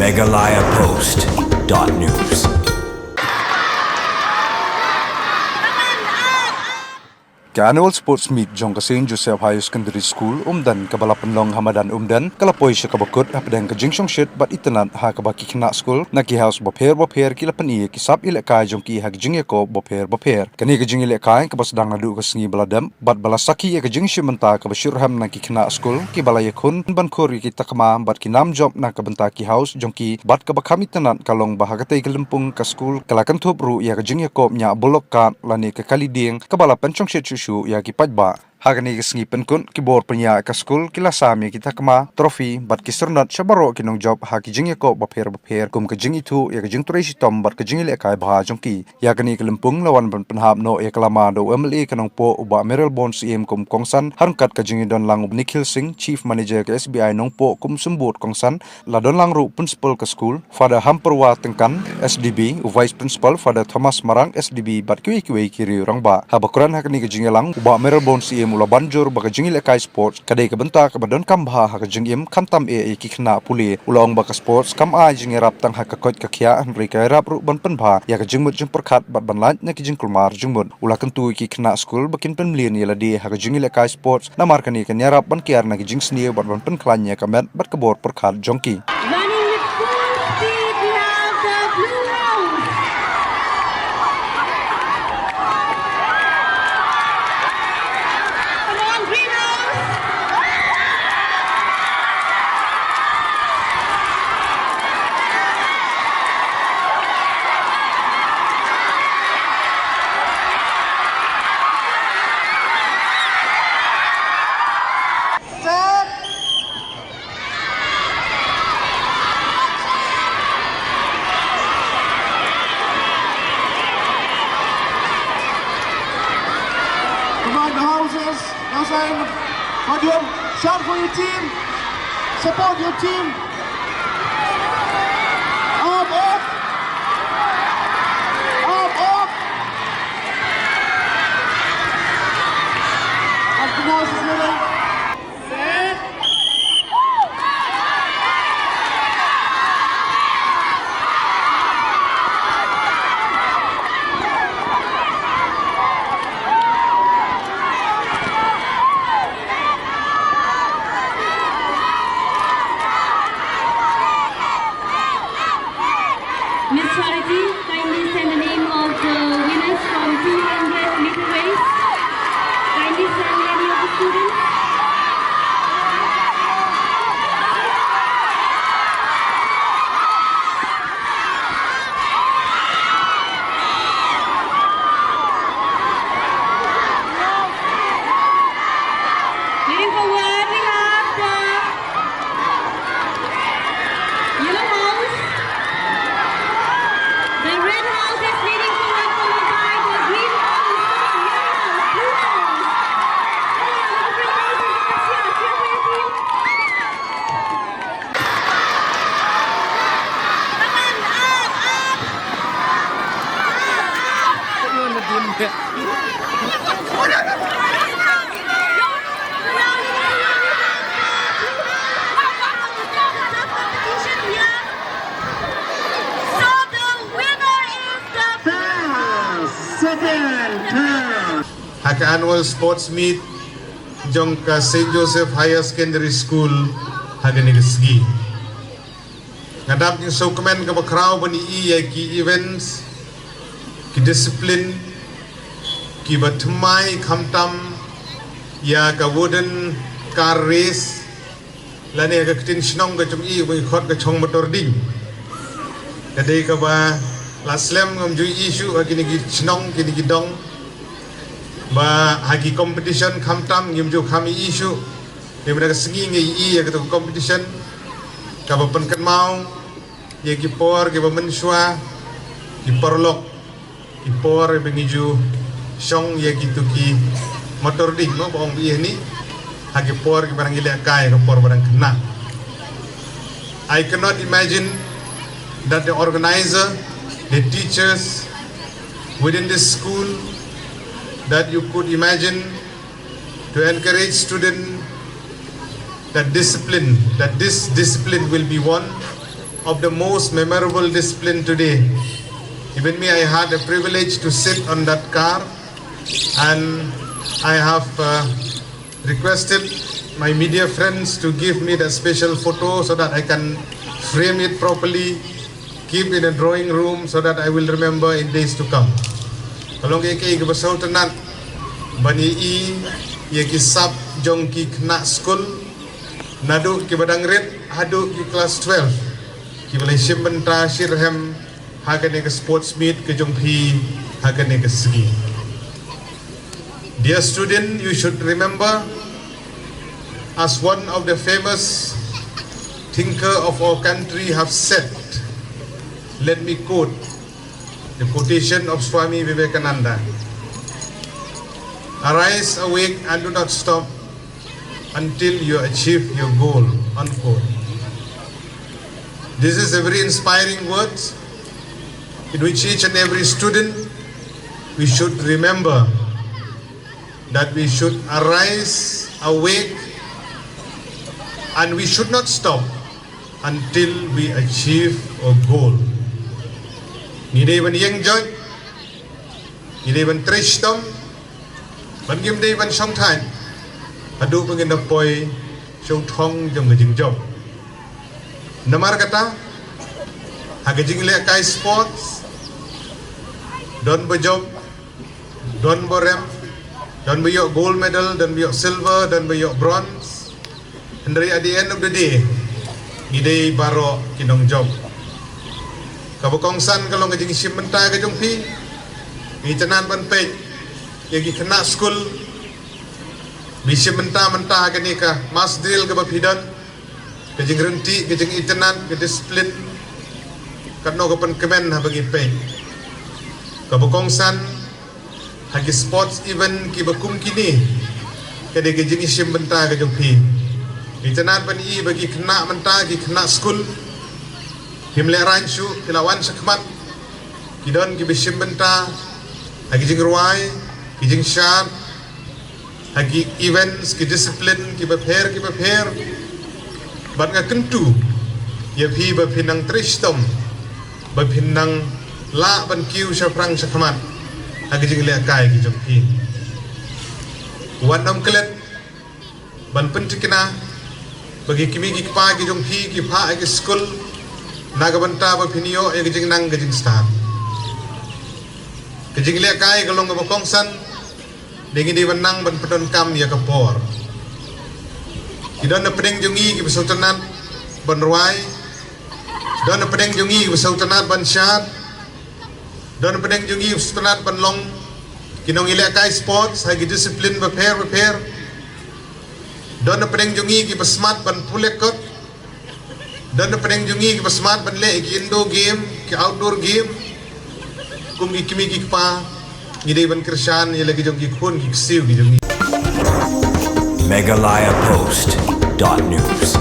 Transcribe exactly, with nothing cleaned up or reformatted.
Meghalaya Post dot news. Ka Annual Sports Meet jong ka Saint Joseph Higher Secondary School Umden, kaba la pynlong ha madan Umden, ka la poi sha kaba kut hapdeng ka jingshongshit bad itynnad ha kaba ki khynnah skul na ki haus bapher bapher ki la pyni ïa ki sap ïalehkai jong ki ha ki jingïakob bapher bapher. Kane ka jingïalehkai kaba sdang naduh ka sngi ba la dep bad ba la sakhi ïa ka jingshim bynta kaba shitrhem na ki khynnah skul kiba la ïakhun ban khur ïa ki takma bad ki nam jop na ka bynta ki haus jong ki bad kaba kham itynnad ka long ba ha katei ka lympung ka skul ka la kynthup ruh ïa ka jingïakob ñiah bulok kat lane ka kali dieng kaba la pynshongshit shuh shuh ïa ki paidbah. Ha kane ka sngi pynkut, ki bor pynïaid ka skul ki la sam ïa ki takma, trophy bad ki syrnod sha baroh ki nongjop ha ki jingïakob bapher bapher kum ka jingithuh ïa ka jingtrei shitom bad ka jingïalehkai bha jong ki. Ïa kane ka lympung la wan ban pynhap noh ïa ka lama da u M L A ka Nongpoh u Bah Mayralborn Syiem kum kongsan, ha ryngkat ka jingïadon lang u Nikhil Singh, Chief Manager ka S B I Nongpoh kum symbud kongsan, la don lang ruh Principal ka skul, Father Hamperwa Tyngkan, S D B, u Vice Principal, Father Thomas Marang, S D B, bad kiwei kiwei ki riew rangbah. Haba kren ha kane ka jingïalang, u Bah Mayralborn Syiem u la ban jur ba ka jingïalehkai sports ka dei ka bynta kaba donkam bha ha ka jingim, khamtam eh ïa ki khynnah pule. U la ong ba ka sports kam ai jingïarap tang ha ka koit ka khiah, hynrei ka ïarap ruh ban pynbha ïa ka jingmut jingpyrkhat bad ban lait na ki jingkulmar jingmut. U la kyntu ïa ki khynnah skul ba kin pynmlien ïa lade ha ka jingïalehkai sports, namar kane kan ïarap ban kiar na ki jingsniew bad ban pynkhlaiñ ïa ka met bad ka bor pyrkhat jong ki. Running with full speed, we have the Blue House. Come on, Green House. Set. Come on, the houses, outside, podium, shout for your team, support your team. Up, up, up, up. Up the houses, little. Miss Charity, kindly stand the name of the winners from two hundred meter race. Kindly stand, any of the students. Moving forward, we have the Yellow house. The red house is leading forward, followed by the green house, yellow house, blue house. Come on, little green houses, let's cheer, cheer for your team. Come on, up, up. So the winner is the first, second, third. Ha ka annual sports meet jong ka Saint Joseph Higher Secondary School ha kane ka sngi. Nga dap jingsngewkmen kaba khraw ban ïohi ïa ki events, ki discipline kiba thymmai, khamtam ïa ka wooden car race lane ïa ka ktien shnong ka jong i ba ngi khot ka chong motor ding. Ka dei kaba la slem ngam ju ïohi shuh ha kine ki shnong, kine ki dong, ba ha ki competition khamtam ngim ju kham ïohi shuh. Te mynta ka sngi ngi ïohi ïa kata ka competition kaba pynkynmaw ïa ki por kiba mynshuwa, ki paralok, ki por ba ngi ju shong ïa kitu ki motor ding, mo, ba ong ba ïa ni ha ki por kiba dang ïalehkai, ka por ba dang khynnah. I cannot imagine that the organizer, the teachers within this school, that you could imagine to encourage student that discipline, that this discipline will be won of the most memorable discipline today. Even me, I had a privilege to sit on that car, and I have uh, requested my media friends to give me that special photo so that I can frame it properly, keep in a drawing room so that I will remember in days to come. Ka long kaei kaei kaba sngewtynnat ban ïohi ïa ki sap jong ki khynnah skul, naduh kiba dang rit haduh ki klas twelve, kiba la shim bynta shitrhem ha kane ka sports meet ka jong phi ha kane ka sngi. Dear student, you should remember, as one of the famous thinker of our country have said, let me quote the quotation of Swami Vivekananda: "Arise, awake, and do not stop until you achieve your goal," unquote. This is a very inspiring words in which each and every student, we should remember that we should arise, awake, and we should not stop until we achieve a goal. Ngi dei ban ïeng joit, ngi dei ban trei shitom, bad ngim dei ban shong thait haduh ba ngin da poi sha u thong jong ka jingjop. Namar kata, ha ka jinglehkai sports, don ba jop, don ba rem, don ba ïoh gold medal, don ba ïoh silver, don ba ïoh bronze. Hynrei at the end of the day, ngi dei baroh ki nongjop. Kaba kongsan ka long ka jingshim bynta ka jong phi. Ngi tynnad ban peit ïa ki khynnah skul ba shim bynta mynta ha kane ka mass drill kaba phi don. Ka jingryntih, ka jingitynnad, ka discipline, katno ka pynkmen haba ngi peit. Kaba kongsan ha ki sports event kiba kum kine, ka dei ka jingshim bynta ka jong phi. Ngi tynnad ban ïohi ba ki khynnah mynta, ki khynnah skul, phim lehraiñ shuh, phi la wan shakhmat. Ki don kiba shim bynta ha ki jingrwai, ki jingshad, ha ki events, ki discipline kiba pher kiba pher. Bad nga kyntu ïa phi ba phin nang trei shitom, ba phin nang lah ban kiew shaphrang shakhmat ha ki jinglehkai ki jong phi. Wat nym klet ban pynthikna ba ki kmie ki kpa ki jong phi ki phah ha ki skul na ka bynta ba phin ïoh ïa ka jingnang ka jingstad. Ka jinglehkai ka long kaba kongsan, dei ngi dei ban nang ban pyndonkam ïa ka por. Ki don na pdeng jong ngi kiba sngewtynnad ban rwai, don na pdeng jong ngi kiba sngewtynnad ban shad, don na pdeng jong ngi kiba sngewtynnad ban long ki nongïalehkai sports ha ki discipline bapher bapher. Don na pdeng jong ngi kiba smat ban pule kot. Don na pdeng jong ngi kiba smat ban leh ki indoor game, ki outdoor game. Kum ki kmie ki kpa, ngi dei ban kyrshan ïa la ki jong ki khun ki ksiew ki jong ngi. Meghalaya Post dot news.